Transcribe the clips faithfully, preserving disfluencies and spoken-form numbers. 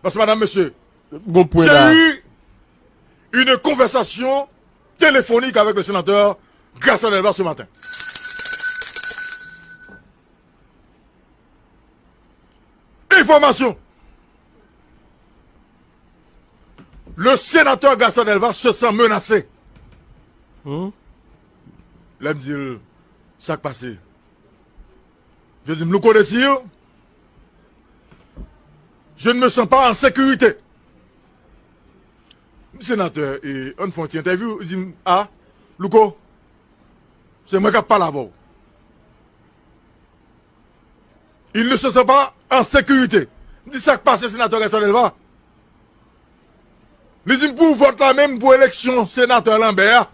Paske, madam, mesye, j'ai eu une conversation téléphonique avec le sénateur Gracia Delva ce matin. Information. Le sénateur Gracia Delva se sent menacé. Hmm? Lè m di l, sa k pase? Yo di m, Louko Desir, je ne me sens pas en sécurité. M di, senatè, e, ann fè yon ti entèvyou. Li di m, a, Louko, se mwen k ap pale avè w. Il ne se sent pas en sécurité. M di, sa k pase, senatè Gracia Delva? Li di m, pou vòt la menm, pou eleksyon senatè Lambert a,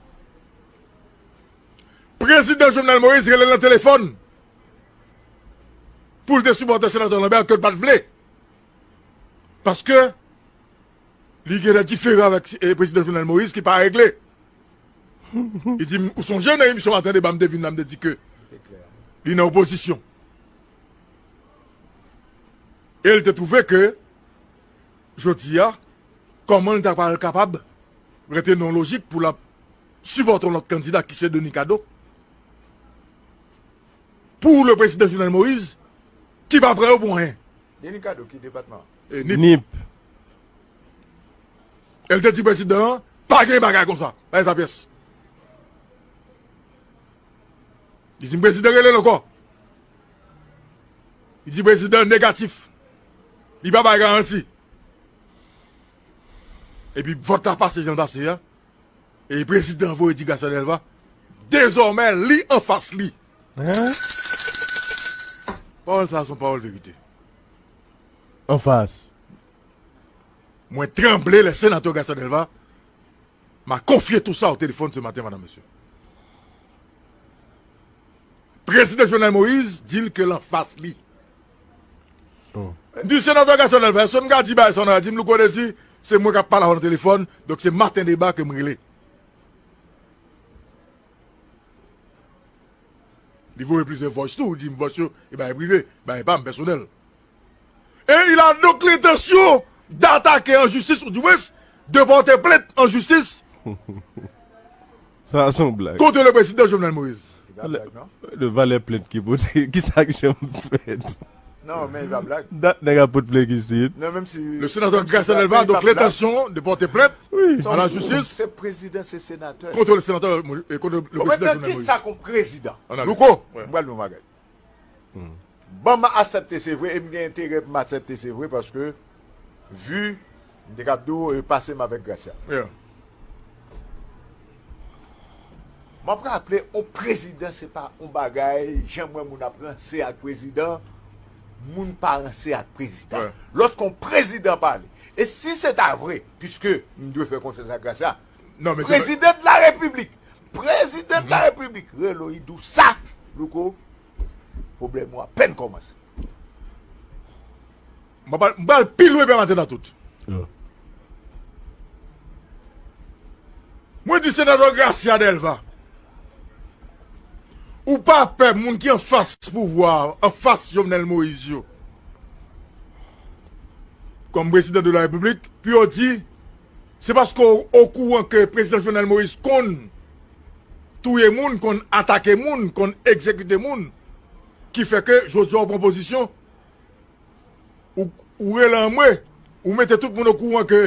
prezidan Jovenel Moïse rele l nan telefòn pou l te sipòte senatè Lambert ke l pa t vle. Paske li gen de diferan avèk, e, prezidan Jovenel Moïse ki pa regle. Li di m, ou sonje nan emisyon Maten Deba, m te vin la, m te di ke li nan opozisyon. E l te twouve ke, jodi a, kòman l ta pral kapab rete nan lojik pou l ap sipòte yon lòt kandida ki se Denis Cadeau pou le prezidan Jovenel Moïse, ki pa pran yo pou anyen. Denis Cadeau, ki depatman? E, Nip. Nip. E l te di prezidan an, pa gen bagay konsa. Pa gen sa pyès. Li di m prezidan rele l ankò. Li di prezidan negatif. Li pa bay garanti. Epi vòt la pase jan l pase a. E prezidan voye di Gracia Delva, dezòmè li anfas li. Hein? Pawòl sa a se yon pawòl verite. Anfas. Mwen tranble lè senatè Gracia Delva m'a confié tout ça au téléphone ce matin, madame, monsieur. Prezidan Jovenel Moïse di l ke l anfas li. Oh. M di, senatè Gracia Delva, èske m ka di bagay sa nan radyo? Li di m, Louko Desir, se mwen k ap pale avè w nan telefòn, donk se Maten Deba ke m rele. Li voye plizyè voice tou, li di m voice yo, e bagay prive, bagay pa m, pèsonèl. Et il a donc l'intention d'attaquer en justice, ou du moins, de porter plainte en justice. Sa a se yon blag. Contre le président Jovenel Moïse. Li pa blag, non? De valè plent ki pote, ki sa k janm fèt? Non, men li pa blag. Dat nèg ap pot plent isit. Non, menm si... Le sénateur Gracia Delva a donc l'intention de porter plainte à la justice. Se prezidan, se senatè. Contre le sénateur, et contre le président Jovenel Moïse. Louko, m pral di yon bagay. Ban m aksepte, se vre, e m gen enterè pou m aksepte, se vre, paske vi m te kab di w, e, pase m avèk Gracia. M ap raple, yon prezidan, se pa yon bagay, jan m wè moun ap ranse ak prezidan, moun pa ranse ak prezidan. Lòske yon prezidan pale, e si se ta vre, piske m dwe fè konfyans ak Gracia, prezidan de la repiblik, prezidan de la repiblik rele w, li di w sa, Louko, pwoblèm ou apèn kòmanse. M pral, m pral pi lwen pè maten nan tout. Mwen di senatè Gracia Delva, ou pa pè moun ki anfas pouvwa, anfas Jovenel Moïse yo, kòm prezidan de la repiblik, pou yo di, se paske w okouran ke prezidan Jovenel Moïse konn touye moun, konn atake moun, konn egzekite moun, ki fè ke jodi a w pran pozisyon, ou, ou rele anmwe, ou mete tout moun okouran ke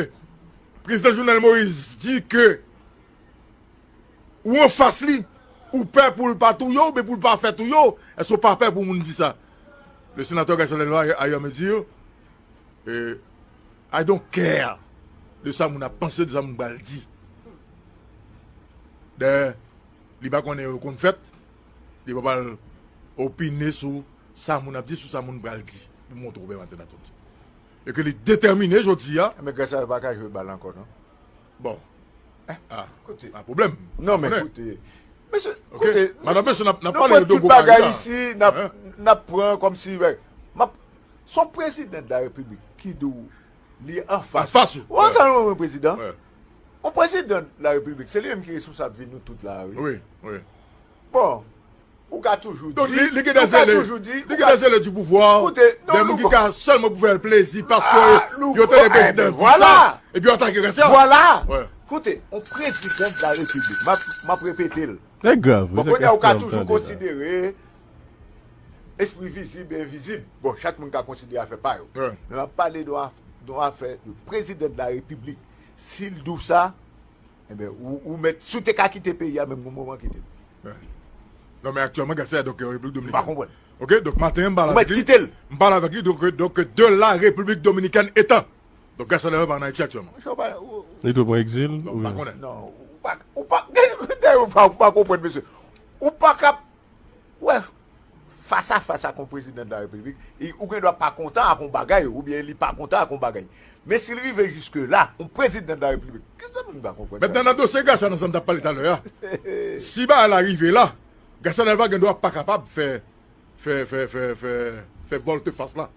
prezidan Jovenel Moïse di ke ou anfas li, ou pè pou l pa touye w, oubyen pou l pa fè touye w, èske w pa pè pou moun di sa? Le sénateur Gracia Delva, ailleurs, me dire, euh, I don't care de sa moun ap panse, de sa moun pral di. Dayè, li pa konnen yo konn fèt, li pa pral opine sou sa moun ap di, sou sa moun pral di. Li montre w pè maten nan tout. E ke li detèmine jodi a. Men Gracia pa ka jwe bal ankò, non? Bon. Ah, koute. Pa pwoblèm. Non, men koute. Mesye, koute. Madan, mesye, n ap, n ap pale de gwo bagay la. Isi, n ap, n ap pran kòmsi, m ap, se yon prezidan de la repiblik ki di w li anfas ou. Ou konn sa nou rele prezidan? Yon prezidan de la repiblik, se li menm ki responsab vi nou tout la, wi. Wi, wi. Bon, Ou ka toujou di, li, li gen de zele, li gen de zele du pouvoir, de moun ki ka sèlman pou fè l plezi paske yo tande prezidan di sa, epi yo atake Gracia. Vwala. Koute, on prezidan de la repiblik, m ap, m ap repete l. Bon, kounye a ou ka toujou konsidere espri vizib e envizib. Bon, chak moun ka konsidere afè pa yo. Men m ap pale de yon afè de prezidan de la repiblik. Si l di w sa, Enben, ou, ou mèt, si w te ka kite peyi a, menm gon moman kite l. Non, men aktyèlman, Gracia, donk, Repiblik Dominikèn. M pa konprann. Ok, donk, maten an, m pale avèk li. Ou mèt kite l. M pale avèk li, donk, donk, de la République Dominicaine étant. Donk, Gracia Delva pa an Ayiti aktyèlman. Monchè, ou pa, ou, Li tou pran egzil, non, m pa konnen. Non, ou pa, ou pa, ou pa, ou pa konprann, mesye. Ou pa ka Ou wè, fas a fas ak yon prezidan de la repiblik, e ou gen dwa pa kontan ak yon bagay, oubyen li pa kontan ak yon bagay. Men si l rive jiske la, yon prezidan de la repiblik, kisa moun pa konprann? Mentnan, nan dosye Gracia, nan sa m t ap pale talè a, si bagay la rive la, Gracia Delva gen dwa pa kapab fè, fè, fè, fè, fè, fè volte-face la.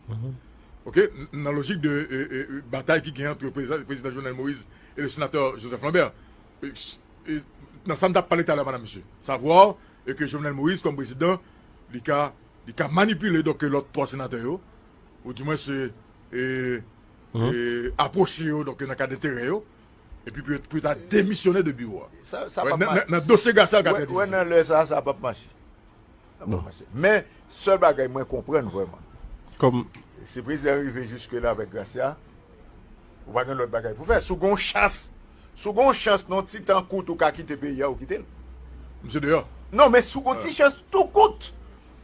Ok? N-, nan lojik de, e, e, e, batay ki gen ant prezidan, prezidan Jovenel Moïse e le senatè Joseph Lambert. E, e, nan sa m t ap pale talè a, madam, mesye. Savoir e ke Jovenel Moïse, kòm prezidan, li ka, li ka manipile, donk, lòt twa senatè yo, ou di mwens, e, e, apwoche yo, donk, nan kad enterè yo, epi pou, pou yo ta demisyone de biwo a. Sa, sa p ap mache. Nan, nan dosye Gracia, l ka trè difisil. Nan lè sa, sa p ap mache. Sa p ap mache. Men, sèl bagay mwen konprann vrèman, kòm si prezidan rive jiske la avèk Gracia, ou pa gen lòt bagay pou fè. Si w gen yon chans, si w gen yon chans nan ti tan kout ou ka kite peyi a, ou kite l. Misye deyò. Non, men si w gen yon ti chans tou kout,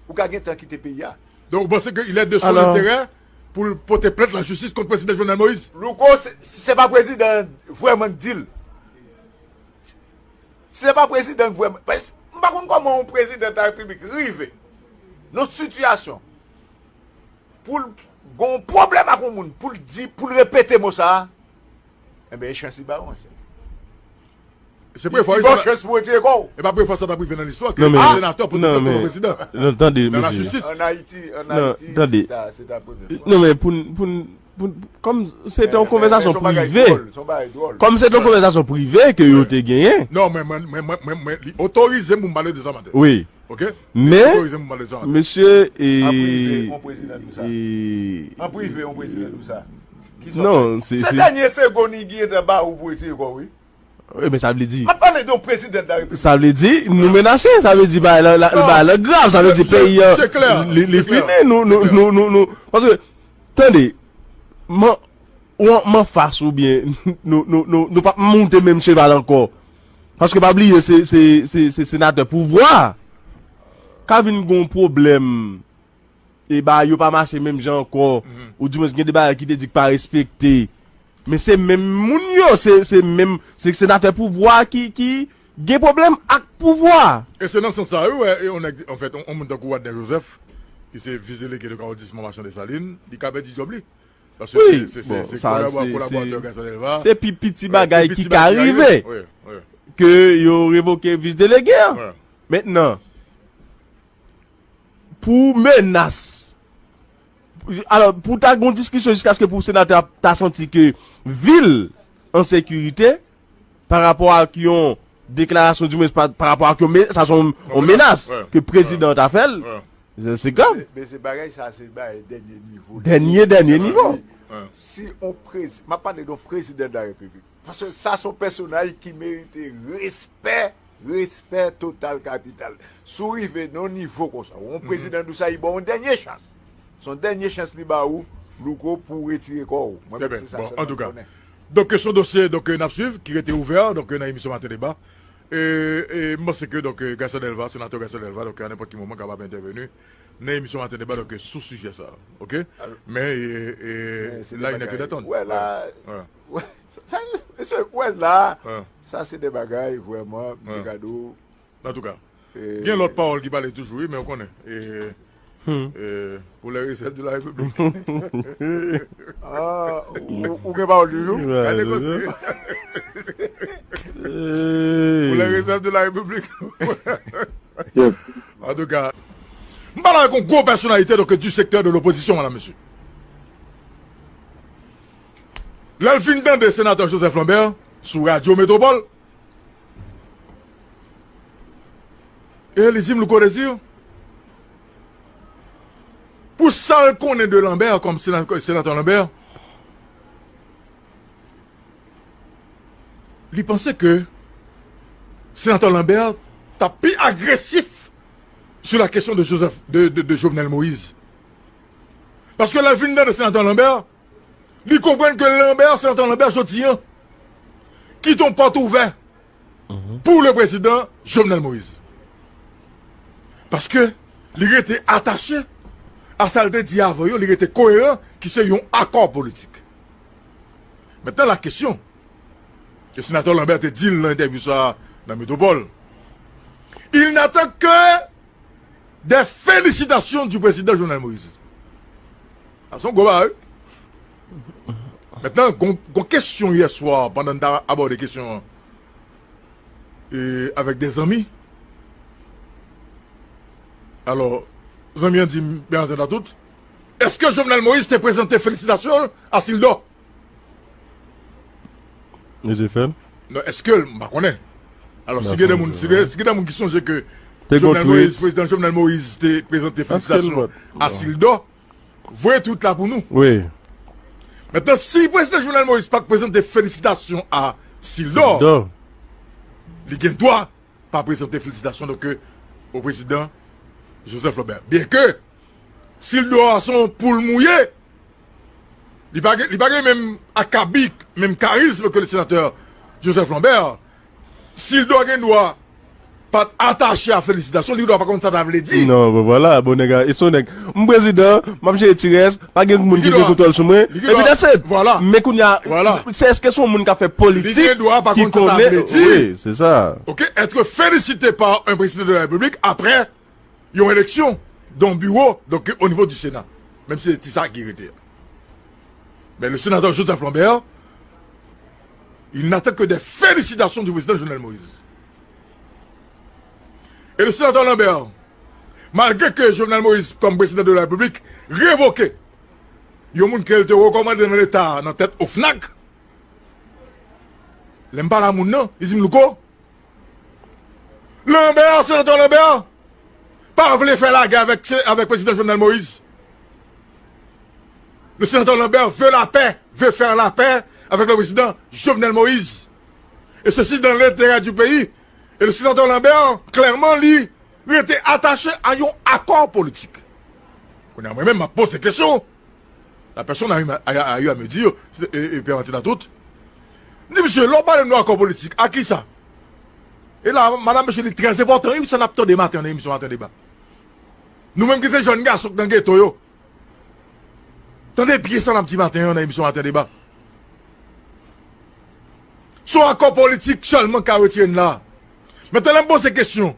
ou ka gen tan kite peyi a. Donk, ou panse ke il est de son intérêt pou l pote plent lajistis kont prezidan Jovenel Moïse? Louko, se, se pa prezidan vrèman k di l. Se pa prezidan k vrèman. Paske m pa konn kòman yon prezidan de la repiblik rive nan yon sitiyasyon pou l gen yon pwoblèm ak yon moun, pou l di, pou l repete mo sa a, enben, e chans li ba yo, monchè. Se premye fwa, li ba w chans pou retire kò w. E pa premye fwa sa t ap rive nan listwa ke yon senatè pote plent kont yon prezidan nan lajistis. An Ayiti, an Ayiti, se ta, se ta premye fwa. Non, men pou n, pou n, pou n, kòm se te yon konvèsasyon prive, kòm se te yon konvèsasyon prive ke yo te genyen. Non, men mwen, mwen, mwen, mwen, mwen, li otorize m pou m pale de sa maten. Wi. Ok? Men, li otorize m pou m pale de sa maten. Mesye, e, an prive, yon prezidan di w sa. An prive, yon prezidan di w sa. Ki sa w fè? Non, se, se dènye segonn li gentan ba ou pou retire kò w, wi. Wi, men sa vle di. M ap pale de yon prezidan de la repiblik. Sa vle di, nou menase. Sa vle di, bagay la, la, bagay la grav. Sa vle di, peyi an, li, li fini. Nou, nou, nou, nou, nou. Paske, tande, man, ou an, m anfas oubyen nou, nou, nou, nou p ap monte menm cheval ankò. Paske pa bliye, se, se, se, se senatè pouvwa a. Ka vin gon pwoblèm e bagay yo pa mache menm jan ankò, ou dimwens gen de bagay ki te di k pa respekte. Men se menm moun yo, se, se menm, se senatè pouvwa ki, ki gen pwoblèm ak pouvwa. E se nan sans sa, wi, wè, e yon nèg, anfèt, yon, yon moun tankou Wadner Joseph, ki se vis delege de kawodisman Machan Desalin, li ka pèdi djòb li. Paske se, se, se, se kolaboratè Gracia Delva. Se pi piti bagay ki ka rive ke yo revoke vis delege a. Mentnan, pou menas. Alò, pou ta gon diskisyon jiskaske pou senatè a ta santi ke vi l an sekirite pa rapò ak yon deklarasyon, dimwens pa, pa rapò ak yon me-, sa se yon, yon menas ke prezidan an ta fè l. Se, se grav. Men, men se bagay sa, se bagay dènye nivo. Dènye, dènye nivo. Si on prezi-, m ap pale de yon prezidan de la repiblik. Paske sa se yon pèsonaj ki merite respè, respè total kapital. Si w rive nan yon nivo konsa, ou yon prezidan di w sa, li ba w yon dènye chans. Se yon dènye chans li ba ou, Louko, pou w retire kò w. Mwen menm se sa sèlman m konnen. Donk, kesyon dosye, donk, n ap swiv, ki rete ouvè, donk, nan emisyon Maten Deba. E, e, m panse ke, donk, Gracia Delva, senatè Gracia Delva, donk, a nenpòt ki moman, kapab entèveni nan emisyon Maten Deba, donk, sou sijè sa a, ok? Men, e, e, la, il n'est que d'attendre. Wè, la, wè, sa, sa, mesye, wè, la, sa, se de bagay, vrèman, m te ka di w. Antouka, gen lòt pawòl ki pale toujou, wi, men ou konnen. E, e, pour les réserves de la République. Ah, ou, ou gen pawòl toujou? Gade koze. Pour les réserves de la République. Antouka, m pale avèk yon gwo pèsonalite, donk, du secteur de l'opposition, madam, mesye. Lè l fin tande senatè Joseph Lambert sou Radyo Metropole, e li di m, Louko Désir, sa l konnen de Lambert kòm sena-, senatè Lambert, li panse ke senatè Lambert t ap pi agresif sou la kesyon de Joseph, de, de, de Jovenel Moïse. Paske lè l fin tande senatè Lambert, li konprann ke Lambert, senatè Lambert jodi an, kite yon pòt ouvè pou le prezidan Jovenel Moïse. Paske li rete atache a sa l te di avan yo, li rete koeran, ki se yon akò politik. Mentnan, la kesyon, ke senatè Lambert te di l nan entèvyou sa a nan Metropole, il n'attend que des félicitations du président Jovenel Moïse. Sa se yon gwo bagay, wi. Mentnan, gon, gon kesyon yè swa, pandan n t ap abòde kesyon an, e, avèk de zanmi. Alò, zanmi an di m, Bernard Latout, èske Jovenel Moïse te prezante felisitasyon l a Sildor? Mesye Fèm? Non, èske l, m pa konnen. Alò, si gen de moun, si gen, si gen de moun ki sonje ke Jovenel Moïse, prezidan Jovenel Moïse te prezante felisitasyon a Sildor, voye tweet la pou nou. Wi. Mentnan, si prezidan Jovenel Moïse pa t prezante felisitasyon a Sildor, li gen dwa pa prezante felisitasyon, donk, o prezidan Joseph Lambert. Byenke Sildor a se yon poul mouye, li pa gen, li pa gen menm akabik, menm karizm ke le senatè Joseph Lambert. Sildor gen dwa pa t atache a felisitasyon, li dwa pa konn sa ta vle di. Non, bon, vwala, bon, nèg a, e se yon nèg, m prezidan, m ap jere ti rès, pa gen moun ki gen kontwòl sou mwen. Epi that's it. Vwala. Men kounye a, se, èske se yon moun k ap fè politik ki konnen? Wi, se sa. Ok, être félicité par un président de la République après yon eleksyon dans un bureau, donc au niveau du Sénat. Menm si se ti sa ki rete. Mais le sénateur Joseph Lambert, il n'attend que des félicitations du président Jovenel Moïse. Et le sénateur Lambert, malgré que Jovenel Moïse, comme président de la République, révoqué yon moun ke l te rekòmande nan Leta nan tèt OFNAC, lè m pale a moun nan, li di m, Louko, Lambert, senatè Lambert, pa vle fè lagè avèk, avèk prezidan Jovenel Moïse. Le sénateur Lambert veut la paix, veut faire la paix avec le président Jovenel Moïse. Et ceci dans l'intérêt du pays. Et le sénateur Lambert, klèman, li rete atache a yon akò politik. Kounye a, mwen menm, m ap poze kesyon. La personne a eu, a, a eu à me dire, se, e, e, Pierre Martin Latout, m di, mesye, lè w pale nou akò politik, a kisa? E la, madanm, mesye, li trè enpòtan, wi, sa n ap tande maten an nan emisyon Maten Deba. Nou menm ki se jèn gason k nan geto yo, tande byen sa n ap di maten an nan emisyon Maten Deba. Se yon akò politik sèlman k ka retire n la. Mentnan, lè m poze kesyon,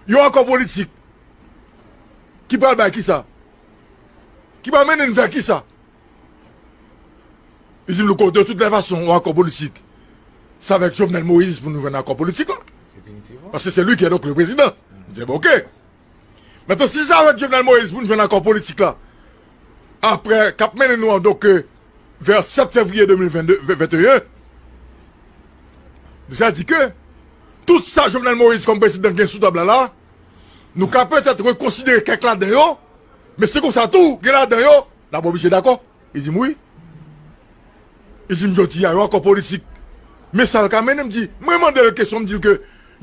yon akò politik ki pral bay kisa? Ki pral mennen n vè kisa? Li di m, Louko, de toutes les façons, yon akò politik, se avèk Jovenel Moïse pou nou jwenn akò politik la. Paske se li ki est donc le président. M di, bon, ok. Mentnan, si se avèk Jovenel Moïse pou n jwenn akò politik la, apre, k ap mennen nou an, donk, euh, vè sèt fevriye de mil venn de, venteyen, deja di ke tout sa Jovenel Moïse kòm prezidan gen sou tab la la, nou ka petèt rekonsidere kèk ladan yo, men se konsa tou, gen ladan yo, n ap oblije dakò. Li di m wi. Li di m jodi a, yon akò politik. Men sa l ka mennen, m di, mwen mande l kesyon, m di l ke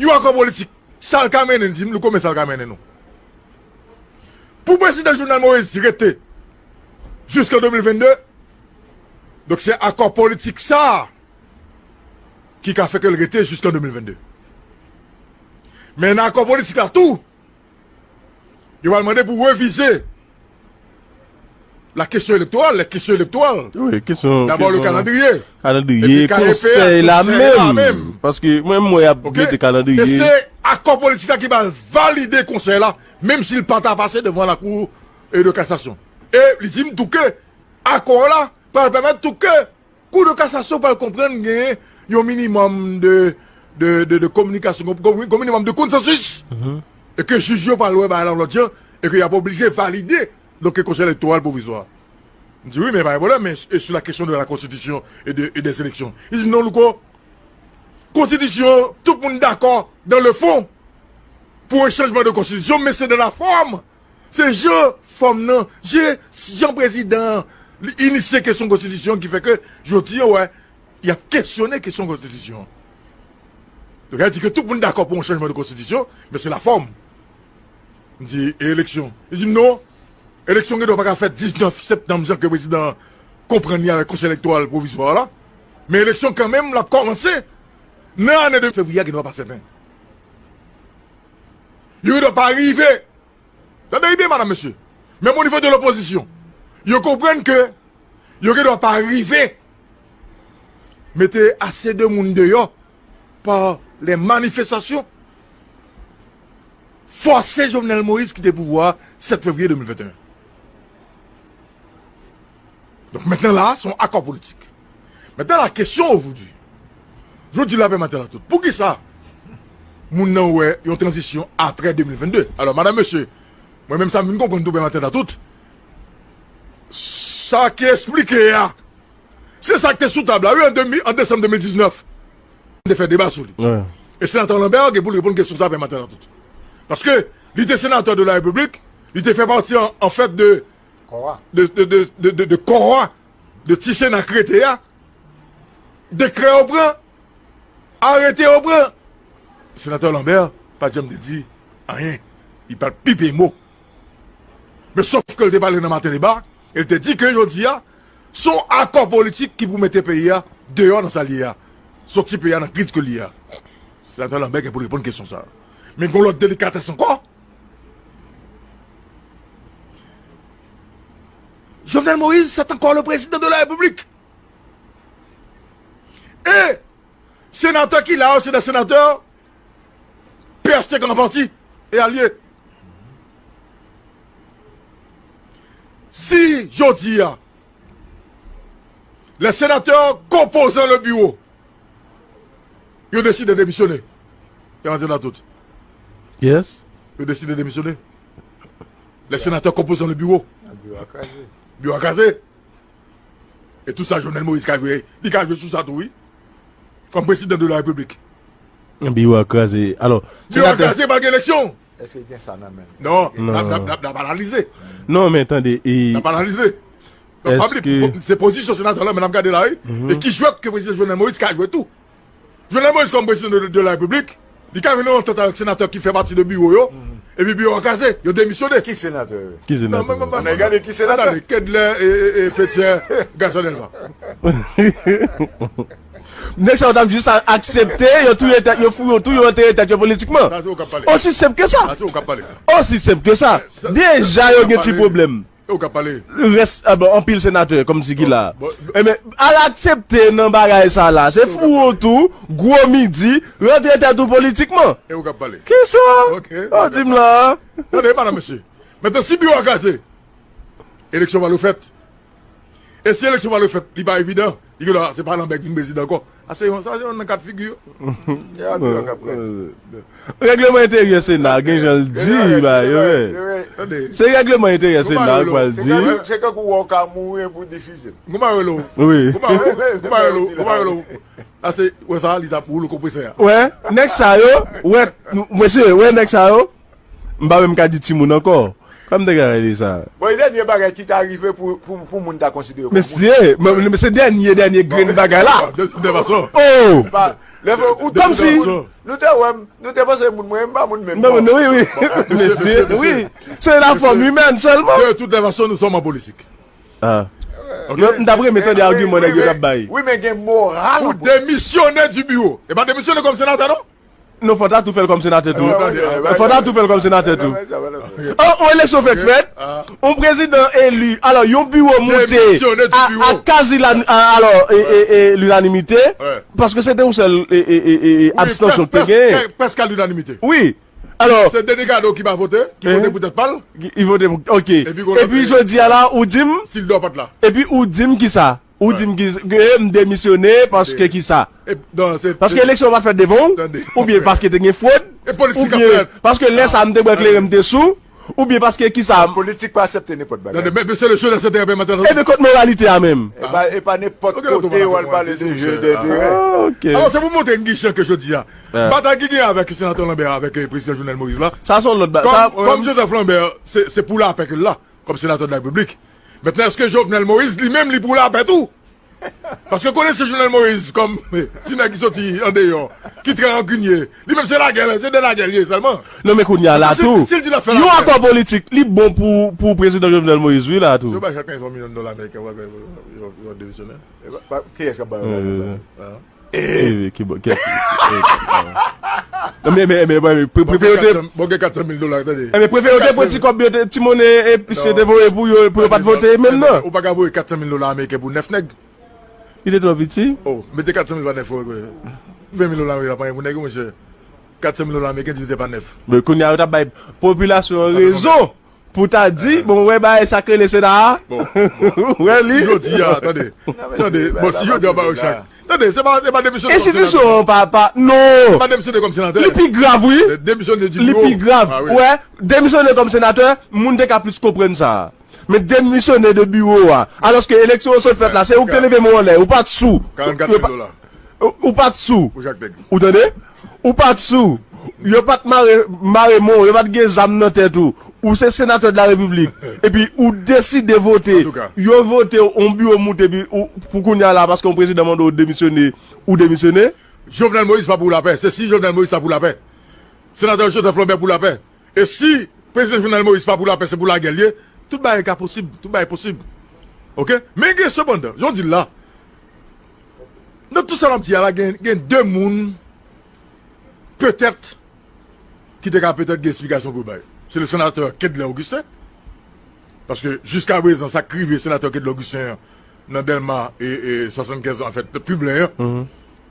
yon akò politik, sa l ka mennen, li di m, Louko, men sa l ka mennen nou. Pou prezidan Jovenel Moïse rete jiskan de mil venn de, donk se akò politik sa a ki ka fè ke l rete jiskan de mil venn de. Men nan akò politik la tou, yo pral mande pou revize la kesyon elektoral, les questions électorales. Wi, kesyon, dabò le kesyon kalandriye. Kalandriye, epi K E P, konsèy la menm. Paske mwen, mwen ap mete kalandriye. E se akò politik la ki pral valide konsèy la, menm si l pa ta pase devan lakou, e, de kasasyon. E li di m tou ke akò la pral pèmèt tou ke Kou de kasasyon pral konprann genyen yon minimòm de, de, de, de kominikasyon, yon, yon minimòm de konsansis, e ke jij yo pral wè bagay la yon lòt jan, e ke y ap oblije valide, donk, konsèy elektoral pwovizwa. M di, wi, men pa gen pwoblèm, men e sou la kesyon de la konstitisyon e de, e dè eleksyon? Li di, non, Louko, konstitisyon, tout moun dakò dans le fond pour un changement de constitution, mais c'est dans la forme Se jan fòm nan, jan, jan prezidan an li inisye kesyon konstitisyon ki fè ke jodi a, wè, y ap kesyone kesyon konstitisyon an. Donk, sa di ke tout moun dakò pou yon chanjman de konstitisyon, men se la fòm. M di, e eleksyon? Li di m non, eleksyon gen dwa pa ka fèt diznèf septanm, jan ke prezidan an konprann li avèk Konsèy Elektoral Pwovizwa la. Men eleksyon kanmenm, l ap kòmanse nan ane de fevriye a, gen dwa pa sèten. Yo gen dwa pa rive. Tande byen, madam, mesye. Menm o nivo de lopozisyon, yo konprann ke yo gen dwa pa rive mete ase de moun deyò pa lè manifestasyon fòse Jovenel Moïse kite pouvwa a sèt fevriye de mil venteyen. Donk, mentnan la, se yon akò politik. Mentnan la, kesyon ojodi, jodi lapè maten la tout, poukisa moun nan wè yon tranzisyon apre de mil vennde? Alò, madam, mesye, mwen menm sa m vin konprann tou pè maten la tout, sa ki esplike a, se sa ki te sou tab la, wi, an de mil, an desanm de mil diznèf. Te fè deba sou li. E senatè Lambert gen pou l reponn kesyon sa pè maten la tout. Paske li te senatè de la Repiblik, li te fè pati an, an fèt de, de, de, de, de, de kò a, de ti sena k rete a, dekrè yo pran, arete yo pran. Senatè Lambert pa t janm te di anyen. Li pa t pipe mo. Men sòf ke l te pale nan maten deba, e l te di ke jodi a, se yon akò politik ki pou mete peyi a deyò nan sa l ye a. Soti peyi a nan kriz ke l ye a. Senatè Lambert gen pou l reponn kesyon sa a. Men gen yon lòt delikatès ankò. Jovenel Moïse, c'est encore le président de la République. E senatè ki la yo, se de senatè P H T K an pati e alye. Si jodi a, les sénateurs composant le bureau, yo deside demisyone. Yo rantre nan tout. Yes. Yo deside demisyone. Les sénateurs composant le bureau. Biwo a kraze. Biwo a kraze. E tou sa Jovenel Moïse ka jwe, li ka jwe sou sa tou, wi. Kòm prezidan de la Repiblik. Biwo a kraze. Alò, biwo a kraze, pa gen eleksyon. Èske gen sa nan men l? Non, n ap, n ap, n ap, n ap analize. Non, men tande, e... N ap analize. N ap pale, se pozisyon senatè la, men n ap gade la, wi. E ki jwèt ke prezidan Jovenel Moïse ka jwe tou. Jovenel Moïse kòm prezidan de, de la Repiblik, li ka vin nan antant avèk senatè ki fè pati de biwo yo, epi biwo a kraze, yo demisyone. Ki senatè yo? Ki senatè yo? Ann gade ki senatè. Gade, Kedlè, e, e, e, Fetchè, Gaston Delva. Nèg sa yo t ap jis a-, aksepte, yo touye tèt, yo fou, yo touye, yo antere tèt yo politikman. Sa se ou k ap pale. Osi senp ke sa. Sa se ou k ap pale. Osi senp ke sa. Deja yo gen ti pwoblèm. E ou k ap pale. Rès, a bon, anpil senatè, kòmsi ki la. Enben, al aksepte nan bagay sa la. Se fou ou tou, gwo midi, rantre tèt ou politikman. E ou k ap pale. Kisa? Ok. Ou di m la. Tande, madanm, mesye. Mentnan, si biwo a kraze, eleksyon pa dwe fèt. E si eleksyon pa dwe fèt, li pa evidan, li gen dwa se pa Lambert ki vin prezidan ankò. A se yon, sa se yon nan kat figi yo. Règleman enteryè Sena, gen jan l di, ba, yo, se règleman enteryè Sena, yo pral di. Se tankou wè w ka mouri pou difize. Kouman yo rele w? Wi. Kouman yo rele w? Kouman yo rele w? A se, wè sa, li t ap woule konpresè a. Wè, nèg sa yo, wè, mesye, wè nèg sa yo. M pa menm ka di timoun ankò. Kòm te ka rele sa. Bon, e dènye bagay ki ta rive pou, pou, pou moun ta konsidere kòm... Mesye, men, men se dènye, dènye grenn bagay la. De, de fason. Oh! Kòmsi nou te wè m, nou te panse moun mwen, m pa moun menm. M pa moun, wi, wi. Mesye, wi. Se la fòm imèn sèlman. De toute façon, nous sommes en politique. Ah. Ok? M t ap renmen tande agiman nèg yo t ap bay. Wi, men gen moral. Ou démissionner du bureau. E pa demisyone kòm senatè, non? Non, fò ta tou fè l kòm senatè tou. Fò ta tou fè l kòm senatè tou. An, yon eleksyon fèk fèt, yon prezidan eli, alò, yon biwo moute a, a kazi la, a, alò, e, e, e, linanimite, paske se te yon sèl, e, e, e, e, abstansyon ki te genyen. Prèske a linanimite. Wi. Alò, se Denis Cadeau ki pa vote, ki vote pou tèt pa l. Ki, ki vote pou, ok. Epi jodi a la, ou di m, si l dwe pa t la. Epi ou di m kisa? Ou di m ki, ke m demisyone paske kisa? Paske eleksyon pa t fèt devan w, oubyen paske te gen fwod, oubyen paske lè sa a m te bwè kleren, m te sou, Oubyen paske kisa? Politik pa aksepte nenpòt bagay. Tande, men, men se le jeu des intérêts, men tande. Ebyen, kot moralite a menm? E pa, e pa nenpòt kote w al pale de jeu d'intérêt. Ah, ok. Alò, se pou montre n ki jan ke jodi a. Batay ki gen avèk senatè Lambert, avèk, eh, prezidan Jovenel Moïse la. Sa se yon lòt ba-, kòm, sa, kòm Joseph Lambert, se, se pou lapè ke l la, kòm senatè de la Repiblik. Mentnan, èske Jovenel Moïse, li menm, li pou lapè tou? Paske konnen se Jovenel Moïse kòm, eh, ti nèg ki soti andeyò, ki trè rankinye. Li menm se lagè, se de lagè li ye sèlman. Non, men kounye a la tou, si l di l ap fè lagè, yon akò politik, li bon pou, pou prezidan Jovenel Moïse, wi, la tou. Si yo bay chak kenz milyon dola ameriken, yo, yo, yo, yo demisyone. E pa, pa, kiyès k ap bay yo lajan sa? Wi, wi, wi. Ah. Eh, ki bo-, ki, eh, non, men, men, men, men, pre-, prefere yo te, bon, gen kat san mil dola, tande. Eh, men prefere yo te pran ti kòb yo te, ti monnen, eh, se te voye pou yo, pou yo pa t vote menm, non. Ou pa ka voye kat san mil dola ameriken pou nèf nèg. Li te twò piti. Oh, mete kat san mil pa nèf, wi, wi. Ven mil dola ameriken la pa anyen pou nèg yo, monchè. Kat san mil dola ameriken divize pa nèf. Men kounye a, yo t ap bay popilasyon an rezon pou ta di, bon, wè bagay sa k rele Sena a. Bon, bon. Wè li. Si yo di a, tande, tande, bon, si yo di a, ba yo chak. Tande, se pa, se pa demisyone kòm senatè. Enstitisyon an pa, pa, non. Se pa demisyone kòm senatè. Li pi grav, wi. Demisyone di biwo. Li pi grav. Ah, wi. Wè, demisyone kòm senatè, moun te ka plis konprann sa. Men demisyone de biwo a. Alòske eleksyon an sot fèt la, se ou ki te leve men w anlè, ou pa t sou. Karannkat mil dola. Ou, ou pa t sou. Pou chak nèg. Ou tande? Ou pa t sou. Yo pa t mare, mare men w, yo pa t gen zam nan tèt ou. Ou se senatè de la Repiblik. Epi ou deside vote. Antouka. Yo vote w, yon biwo moute, epi ou, pou kounye a la, paske yon prezidan mande w demisyone, ou demisyone. Jovenel Moïse pa pou lapè. Se si Jovenel Moïse ta pou lapè. Senatè Joseph Lambert pou lapè. E si prezidan Jovenel Moïse pa pou lapè, se pou lagè l ye, tout bagay ka posib, tout bagay posib. Oke? Men gen sepandan, jan w di l la, nan tout sa n ap di a la, gen, gen de moun, petèt, ki te ka petèt gen esplikasyon pou yo bay. Se le senatè Kedlè Augustin, paske jiska prezan, sa k rive senatè Kedlè Augustin an, nan Dèlma e, e swasannkenz an, anfèt, pi blen an,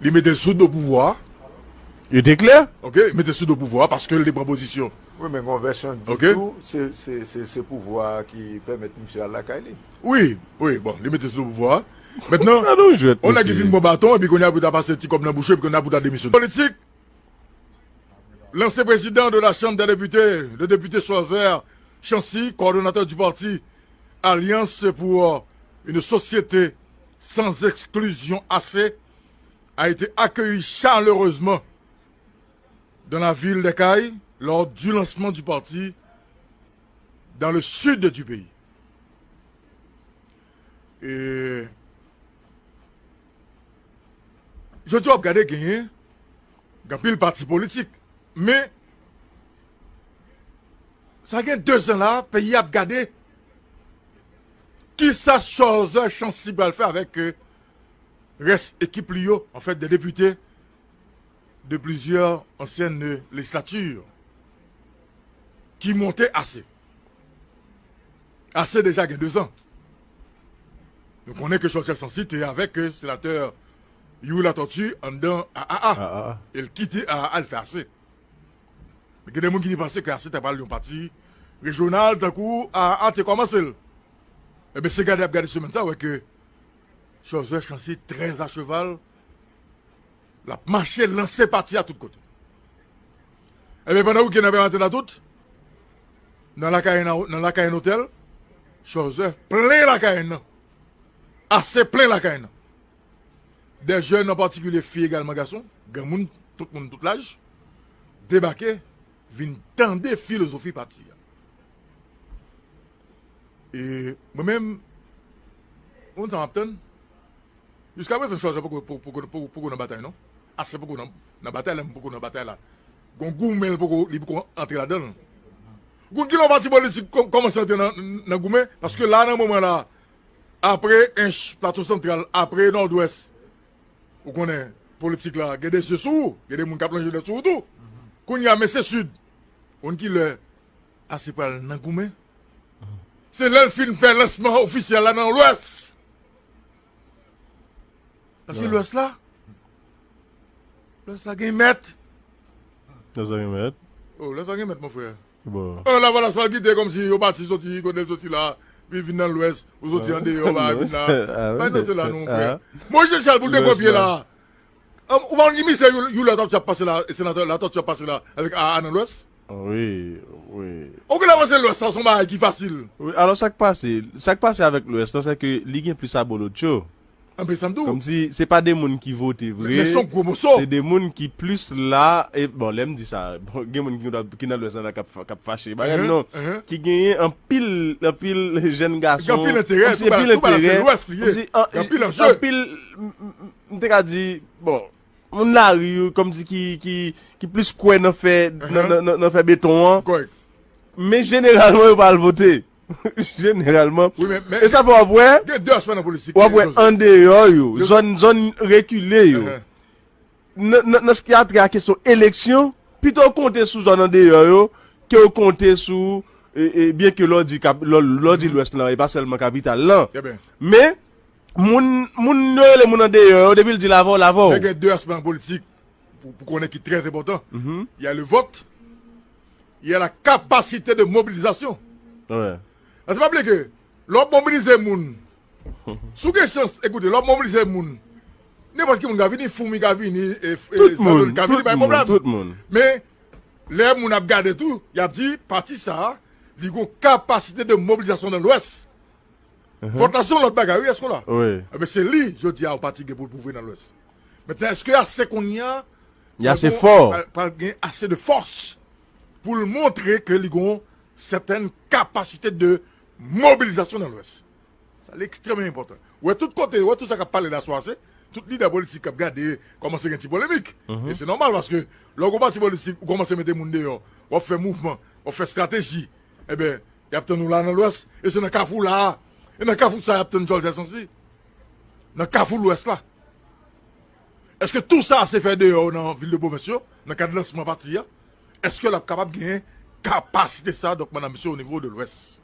li mete l sou do pouvwa a. Li te klè? Oke, li mete l sou do pouvwa a paske l te pran pozisyon. Wi, men gon vèsyon di tou, se, se, se, se pouvwa a ki pèmèt misye al lakay li. Wi, wi, bon, li mete l sou do pouvwa a. Mentnan, yon nèg ki fin pran baton, epi kounye a pou ta pase ti kòb nan bouch yo, epi kounye a pou ta demisyone. Politik, l'ancien président de la Chambre des députés, le député Choizer Chancy, coordonnateur du parti Alliance pour une société sans exclusion, A C, a été accueilli chaleureusement dans la ville des Cayes lors du lancement du parti dans le sud du pays. E jodi a w ap gade genyen, gen anpil pati politik. Men, sa gen dezan la, peyi a ap gade kisa Choizer Chancy pral fè avèk, euh, rès ekip li yo, anfèt, de depite de plizyè ansyèn lejizlatè ki monte A C. A C deja gen dezan. Nou konnen ke Choizer Chancy te avèk, euh, senatè Youri Latortue anndan A A A. A A A. E l kite A A A, l fè A C. Men gen de moun ki te panse ke A C ta pral yon pati rejyonal, tankou A A A te kòmanse l. Ebyen, se gade ap gade semèn sa, wè ke Choizer Chancy trè a cheval, l ap mache lanse pati a tout kote. Ebyen, pandan wikenn nan ap rantre la tout, nan Lakayen, nan Lakayen Otèl, Choizer plen Lakayen nan. A C plen Lakayen nan. Dè jèn an patikilye, fi egalman gason, granmoun, tout moun, tout laj, debake, vin tande filozofi pati a. E mwen menm, ou konn sa m ap tann? Jiskaprezan, Choizer poko, poko, poko, poko, poko nan batay, non. A C poko nan, nan batay la, men poko nan batay la. Gon goumen, li poko, li poko antre ladan l. Ou konn kilè yon pati politik kò-, kòmanse antre nan, nan goumen? Paske la, nan moman la, apre Ench, Plato Santral, apre Nòdwès, ou konnen, politik la, gen de zye sou ou, gen de moun k ap lonje dwèt sou ou tou. Kounye a, men se Sid. Ou konn kilè A C pral nan goumen? Se lè l fin fè lansman ofisyèl la nan Lwès. Paske Lwès la, Lwès la gen mèt. Lwès la gen mèt. Oh, Lwès la gen mèt, mon frè. Bon. Oh, Lavalas pral kite kòmsi yo pati soti kote l soti la, vin, vin nan Lwès, ou soti andeyò, pa vin la. Pa nan se la non, mon frè. Moyiz Jechèl pou l te pran pye la. Ou pa konn ki mizè Youri Latortue ap pase la, e senatè Latortue ap pase la, avèk A A nan Lwès? Wi, wi. Ou gen avanse lwès sa, se yon bagay ki fasil. Wi, alò sa k pase, sa k pase avèk lwès lan, se ke li gen plis abolotcho. Anpil sa m di w. Kòmsi se pa de moun ki vote vre. Men se yon gwo moso. Se de moun ki plis la, e bon, lè m di sa, bon, gen moun ki, ki nan lwès lan k ap, k ap fache. Bagay non. Ki genyen anpil, anpil jèn gason. Anpil enterè, kòmsi anpil enterè. Kòmsi anpil, m te ka di, bon, moun lari yo kòmsi ki, ki, ki plis kwè nan fè, nan, nan, nan, nan fè beton an. Men jeneralman, yo pa al vote. Jeneralman. E sa fè w ap wè, w ap wè andeyò yo, zòn, zòn rekile yo. Nan, nan, nan sa ki a trè a kesyon eleksyon, pito w konte sou zòn andeyò yo, ke w konte sou, e, e, byen ke lè w di, lè w di lwès lan, e pa sèlman kapital lan. Men, moun, moun yo rele moun andeyò yo, depi l di l avè w, l avè w. Men gen de aspè nan politik pou, pou konnen ki trè enpòtan. Il y a le vote, il y a la capacité de mobilisation. Paske pa bliye ke lè w ap mobilize moun, si w gen chans, ekoute, lè w ap mobilize moun, nenpòt ki moun ka vini, foumi ka vini, e, e, zandol ka vini, pa gen pwoblèm. Men, lè moun ap gade tou, y ap di, pati sa a, li gen yon kapasite de mobilizasyon nan Lwès. Vòt la se yon lòt bagay, wi, èske w la? Enben, se li, jodi a, yon pati gen pou l pwouve nan Lwès. Mentnan, èske ase kounye a, pral gen ase de fòs pou l montre ke li gen yon sètèn kapasite de mobilizasyon nan Lwès? Sa li ekstrèmman enpòtan. Ou wè tout kote, ou wè tout sa k ap pale la swa se tout lidè politik k ap gade kòmanse gen ti polemik. E se nòmal paske lè w gon pati politik, ou kòmanse mete moun deyò, w ap fè mouvman, w ap fè estrateji, enben, y ap tann ou la nan Lwès, e se nan kafou la a, e nan kafou sa y ap tann Jòl Jèsansi. Nan kafou Lwès la. Èske tou sa se fè deyò nan vil de pwovens yo, nan kad lansman pati a, èske l ap kapab genyen kapasite sa, donk, madanm, mesye, o nivo de Lwès?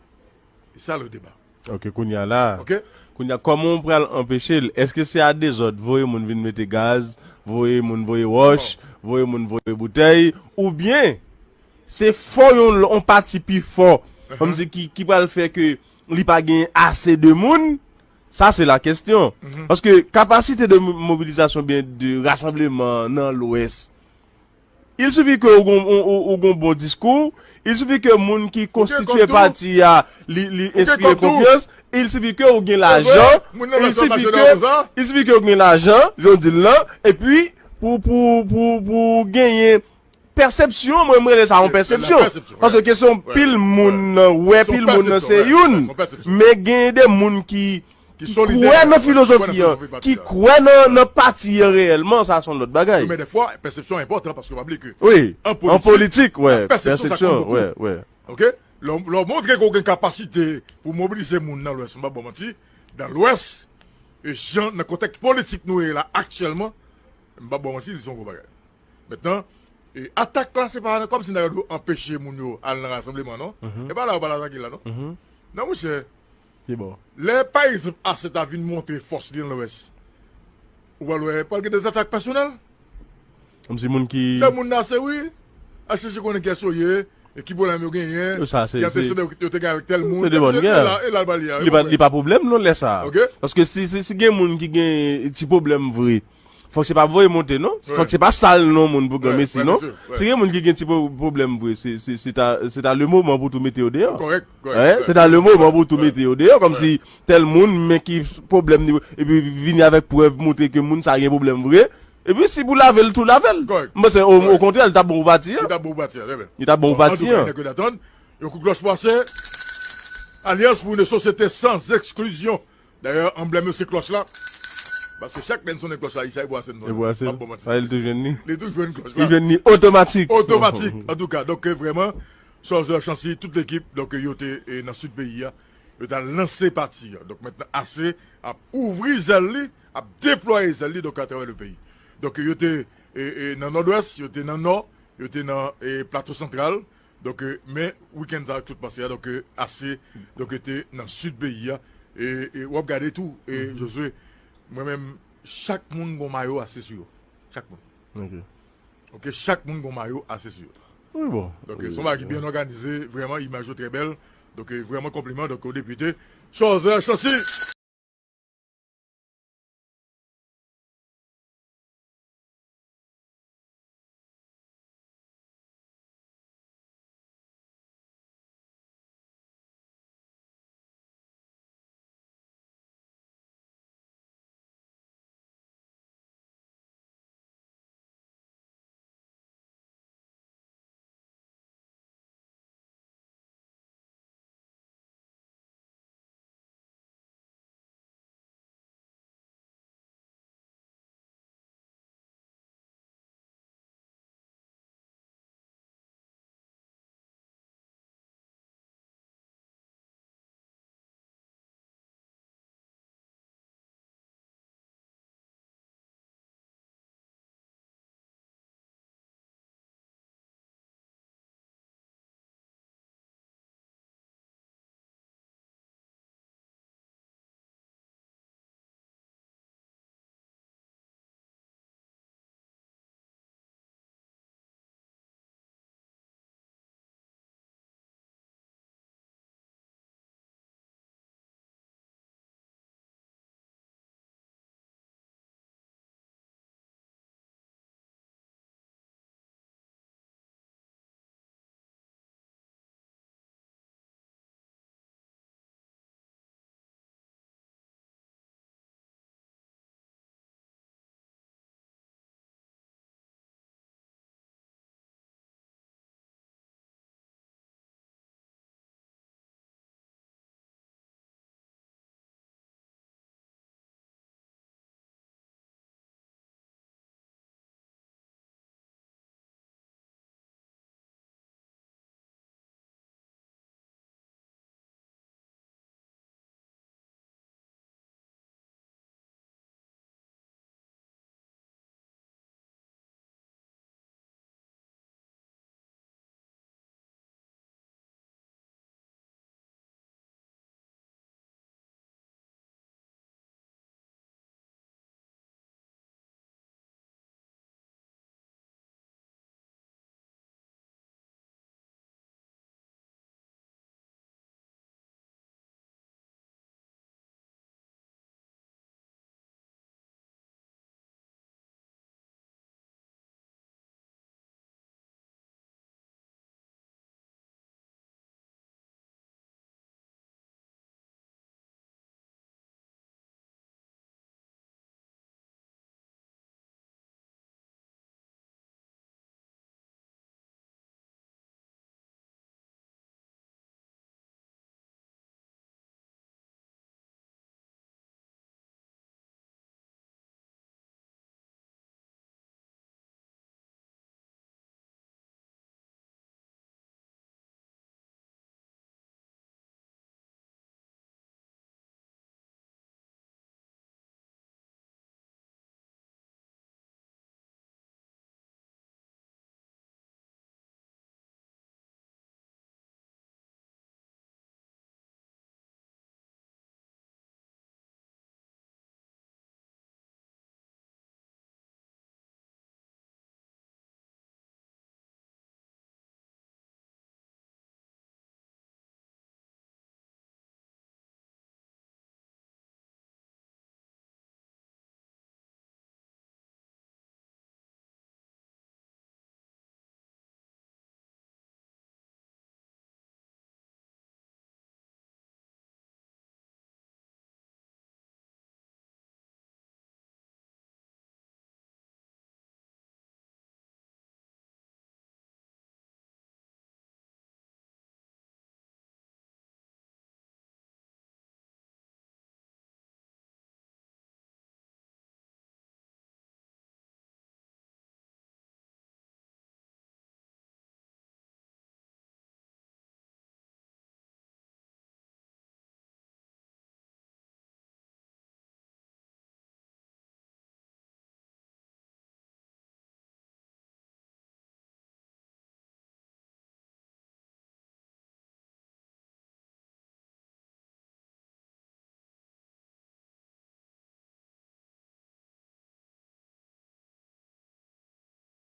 E sa le deba. Ok, kounye a la. Ok? Kounye a, kòman w pral anpeche l? Èske se a dezòd, voye moun vin mete gaz, voye moun voye wòch, voye moun voye boutèy, oubyen se fò yon, yon pati pi fò, kòmsi ki, ki pral fè ke li pa gen ase de moun? Sa se la kestyon. Paske kapasite de mo-, mobilizasyon byen de rasanbleman nan Lwès, il suffit ke ou gon, ou, ou, ou gon bon diskou, il suffit ke moun ki konstitye pati a, li, li enspire konfyans, il suffit ke ou gen lajan, il suffit ke, il suffit ke ou gen lajan, jan w di l lan, epi pou, pou, pou, pou genyen pèsepsyon, mwen, mwen rele sa yon pèsepsyon. Paske kesyon pil moun nan wè, pil moun nan se youn. Men gen de moun ki, ki kwè nan filozofi an, ki kwè nan, nan pati an reyèlman, sa se yon lòt bagay. Men dèfwa, pèsepsyon enpòtan paske pa bliye ke wi, an politik, wè, pèsepsyon sa konte bokou. Ok? Lè w, lè w montre ke w gen kapasite pou mobilize moun nan Lwès, m p ap ba w manti, nan Lwès, e jan, nan kontèks politik nou ye la aktyèlman, m p ap ba w manti, li se yon gwo bagay. Mentnan, e, atak la, se pa kòmsi n ta dwe anpeche moun yo al nan rasanbleman, non. E pa la yo pral atake la, non. Non, monchè. Lè, pa egzanp, ase ta vin montre fòs li nan Lwès, ou pral wè, pral gen de zatak pèsonèl. Kòmsi moun ki. Lè moun nan se wi, al chèche konnen kiyès yo ye, e ki pwoblèm yo genyen, ki antesede yo te gen avèk tèl moun. Se de bòn gè. E l al pale a. Li pa, li pa pwoblèm, non, lè sa a. Paske si, si, si gen moun ki gen ti pwoblèm vre, fòk se pa voye monte, non. Fòk se pa sal non moun pou granmesi, non. Si gen moun ki gen ti pwoblèm vre, se, se, se ta, se ta le moman pou tou mete yo deyò. Se ta le moman pou tou mete yo deyò, kòmsi tèl moun, men ki pwoblèm li, epi vini avèk prèv montre ke moun sa gen pwoblèm vre. Epi si pou lave l tou, lave l. M panse, o, okontrè, li t ap bon pou pati an. Li t ap bon pou pati an, trè byen. Li t ap bon pou pati an. Antouka, nèg yo t atann. Yon kout klòch pase. Alliance pour une société sans exclusion. Dayè, anblèm yo se klòch la. Paske chak lè n sonnen klòch la, Ayisyen, e bwase n sonnen. E bwase n. M p ap ba w manti. Li toujou jwenn li. Li toujou jwenn klòch la. Li jwenn li otomatik. Otomatik. Antouka, donk, vrèman, Chalzer Chancy, tout lekip, donk, yo te, e, nan sid peyi a. Yo t al lanse pati a. Donk, mentnan, ase ap ouvri zèl li, ap deplwaye zèl li, donk, atravè le peyi. Donk, yo te, e, e, nan Nòdwès, yo te nan Nò, yo te nan, e, Plato Santral. Donk, e, men wikenn sa yo tout pase a, donk, e, ase, donk, e, te nan sid peyi a. E, e w ap gade tou, e, Josué, mwen menm, chak moun gon mayo ase sou yo. Chak moun. Ok, chak moun gon mayo ase sou yo. Wi, bon. Donk, e, se yon bagay ki byen òganize, vrèman, imaj yo trè bèl. Donk, e, vrèman konpliman, donk, o depite Chalzer Chancy.